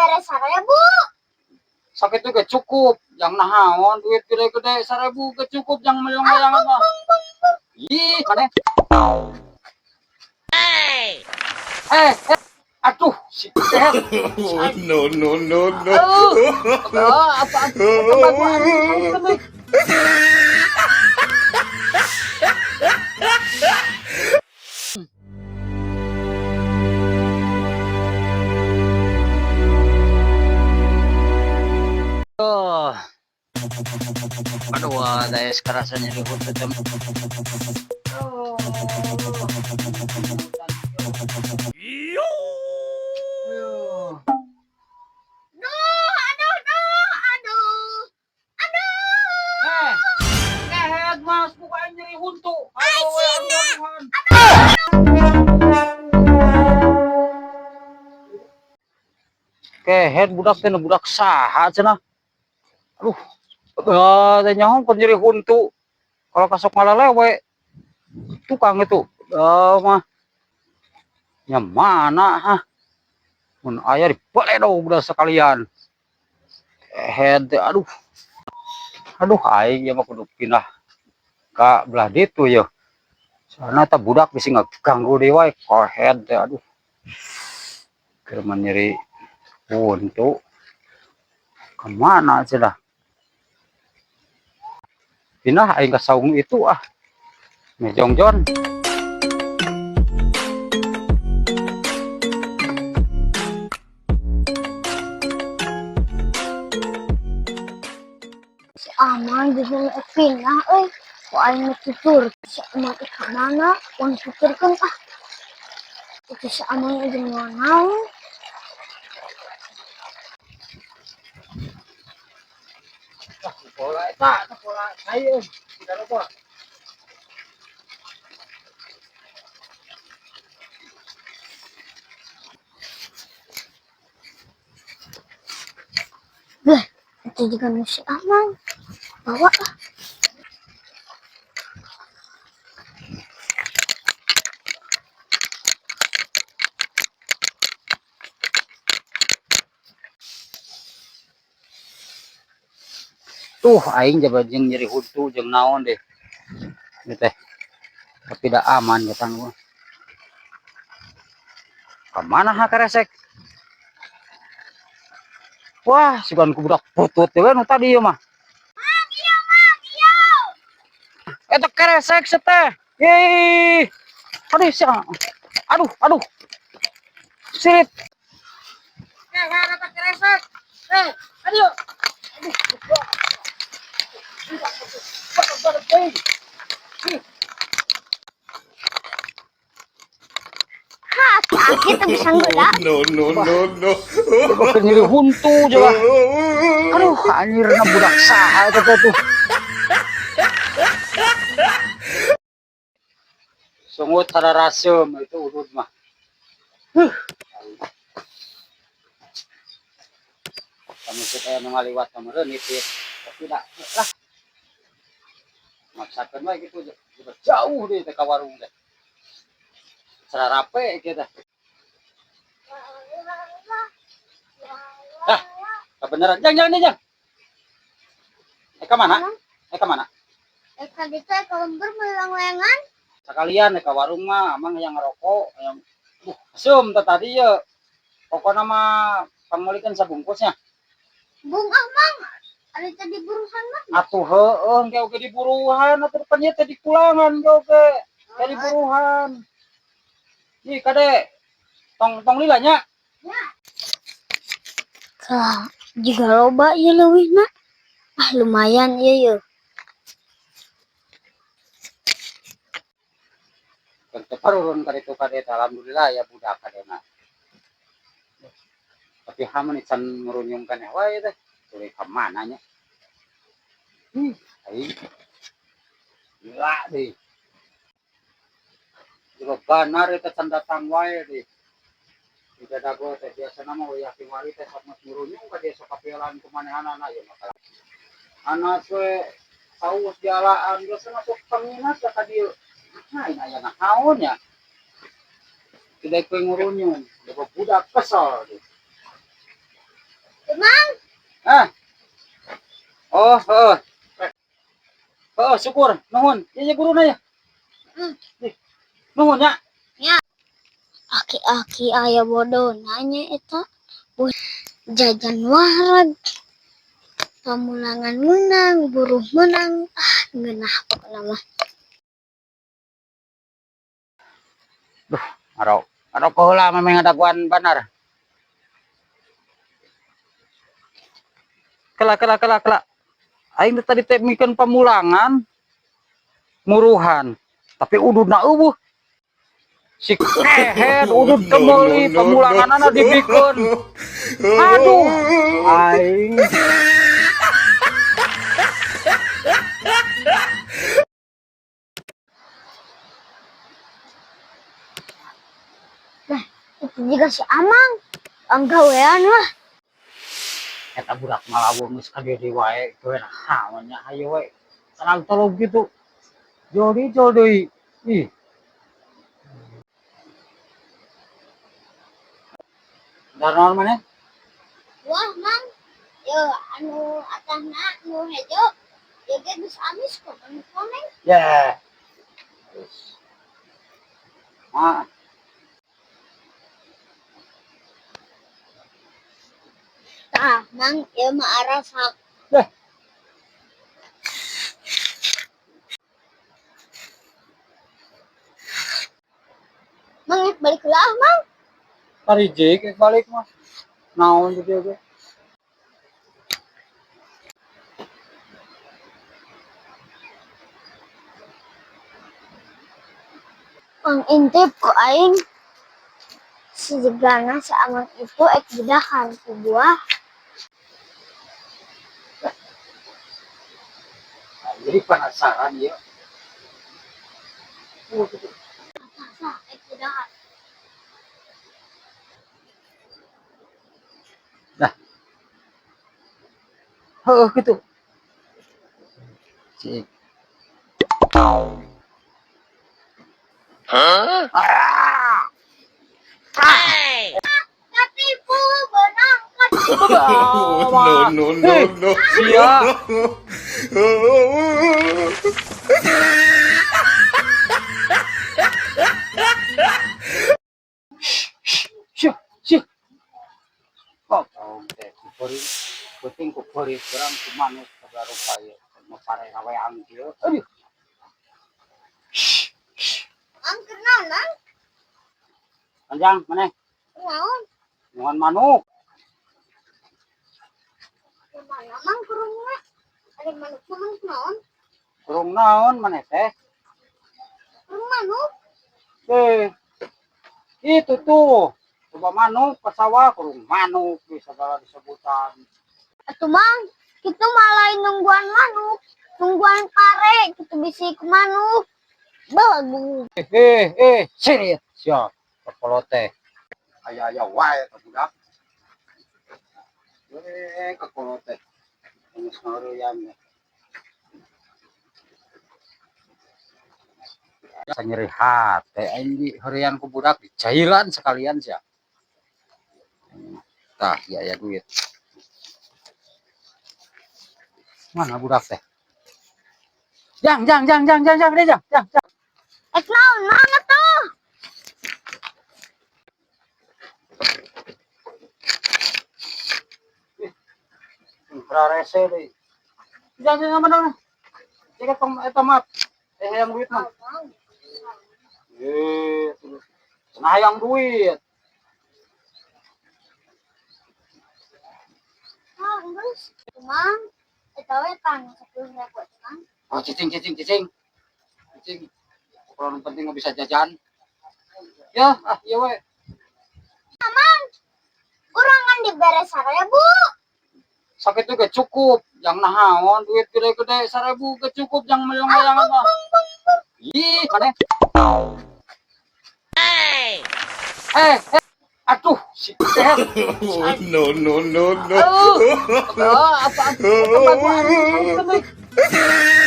Dibere 1000. Sakitu ge cukup. Jang nahaon duit gede-gede 1000 ge cukup jang meuli layangan mah. Ih, maneh. Eh, eh, aduh, si teh. No, no, no, no. Aduh, apa apa apa. Oh. Aduh, ada es kerasanya di hutan. Oh. Aduh. Duh, aduh, duh, aduh. Aduh. Eh, kehed mas, bukan nyeri huntu. Aduh, aduh, kehed budak teh budak saha cenah. Aduh, teh nyaho keur nyeri huntu. Kalau kasok ngalelewe tukang itu. Mah. Nya mana hah? Mun aya dibaledog udah sekalian. Kehed teh aduh. Aduh aing ieu mah kudu pindah ka belah ditu yeuh. Soalna eta budak bisi ngaganggu deui wae kehed teh aduh. Keur mah nyeri huntu. Kemana cenah? Pindah aing ka saung itu ah. Mejongjon. Si Aman bisa pindah euy. Ku aing mah tutur. Si Aman ka mana? Uang tuturkeun ah. Itu si Aman jeung naon? Bola eta, bola cai euy. Tidak lupa. Lah, itu juga nu si Aman. Bawa ah. Tuh aing jabat jeung nyeri huntu jeung naon deh. Ini teh. Tapi da aman katan gua. Kamana ha keresek? Wah, sugan ku budak putut teh we nu tadi ieu mah. Mang, iya, Mang, iya. Eta keresek seteh. Yeay. Aduh, sia. Aduh, aduh. Sirit. Eh, eta keresek. Eh, aduh. Aduh. Ha, aki teu bisa nggerak. No, no, no, no. Keur nyeri huntu coba. Aduh, anjirna budak saha eta teh tuh. Sungut hararasem itu udud mah. Huh. Kamu sih aya nu ngaliwat meureun nitip. Tapi da lah. Maksakeun wae kitu jauh deui teh ka warung teh. Sararape kieu teh. Ah, kebenaran. Jang, jang, jang. Ka mana? Ka mana? Ka ditu ka lembur meuli langlayangan. Sekalian ka warung mah amang yang ngerokok yang asum teh tadi ye. Pokokna mah pangmeulikeun sabungkusnya. Bung ah Mang. Ada tadi buruhan mah. Atuh heueuh ge oge diburuhan atuh pan ieu teh dikulangan ge oge. Teh diburuhan. Ih kade tong tong lila nya. Ya. Kah, jiga loba ieu leuwihna. Ah lumayan ieu yeuh. Teu parurun ka ditu kade teh alhamdulillah ya budak kadena. Tapi hamun can ngurunyung keneh wae teh. Tuluy ka mana nya? Aing. Gila deh. Coba banar eta can datang wae deh. Tidak dago teh biasana mah wayah kiwari teh sok ngurunyung ka dieu sok kapialan ku manehanana ieu mah. Anak we saus dialaan biasana sok panginat ka dieu. Nah, ini aya naon nya? Tidak kowe ngurunyung, coba budak kesel deh. Mang, Ah. Oh, heeh. Heeh, syukur. Nuhun. Ieu ya guruna ya. Ih, nuhun ya. Aki-aki aya bodoh nanya eta. Buh, jajan wareg. Pamulangan menang, buruh menang. Ah, ngeunah pokona mah. Aro, aro heula memang ngadaguan banar. Kela kela kela kela. Aing teh tadi teh mikeun pamulangan muruhan. Tapi ududna euweuh. Si kehed udud teu meuli pamulanganana dibikeun. Aduh, aing. Itu juga si Amang. Anggawean lah. Eta budak malawung geus ka dieu wae, gawe naon nya hayu we. Tenang tolong gitu. Jodi jodi. Ih. Dar naon maneh? Wah, Mang. Yo, anu atasna nu hejo. Ya ge geus amis kok anu koneng. Ya. Ah, Tah, Mang, ieu mah arasak. Dah. Mang, rek balik heula ah, Mang. Parijik rek balik mah. Naon gitu ge. Mang intip ku aing. Si jegana si Amang itu ek didahar ku buah. Jadi penasaran ya. Gitu. Tah, ek didahar. Nah. Heeh gitu. Cik. Ah. Katipu beunang katipu. No, no, no, no. Sia. No. Syuh, syuh. Kok teh kuberi, penting kuberi kurang kumanus segala rupa ya. Mau pare raweang kieu. Aduh. Mang keur naon, Mang? Panjang maneh? Naon? Nuhun manuk. Kumaha Mang kurungna? Ada manuk mah manuk naon? Kurung naon maneh teh? Kurung manuk. Eh. Itu tuh. Coba manuk ke sawah kurung manuk di segala disebutan. Atuh Mang, kitu mah lain nungguan manuk, nungguan pare kitu bisi ku manuk. Bagus. Eh eh eh, sini sia. Kepolo teh. Aya-aya wae ka budak. Eh, kepolo teh. Geus ngareuyam. Asa nyeri hate aing di heureyan ku budak dicailan sekalian sia. Tah, ya ya duit. Mana budak teh? Jang, jang, jang, jang, jang, jang, jang, jang, jang. Ek naon Mang atuh? Rarese deui. Jang, jang, mana? Jika tong eta map. Eh, hayang duit mah. Eh, nah hayang duit. Ah, geus. Mang, eta we pan 10.000 Mang. Oh, cicing, cicing, cicing. Cicing. Kalau yang penting nggak bisa jajan. Ya, ah, iya we. Mang, urang kan dibere 1.000. Sakit juga cukup. Yang nahaon duit gede-gede 1.000 gak cukup yang melayang mah. Ih, mana? Eh, eh, aduh, si teh. No, no, no, no. Aduh, apa, apa, apa, apa, apa, apa,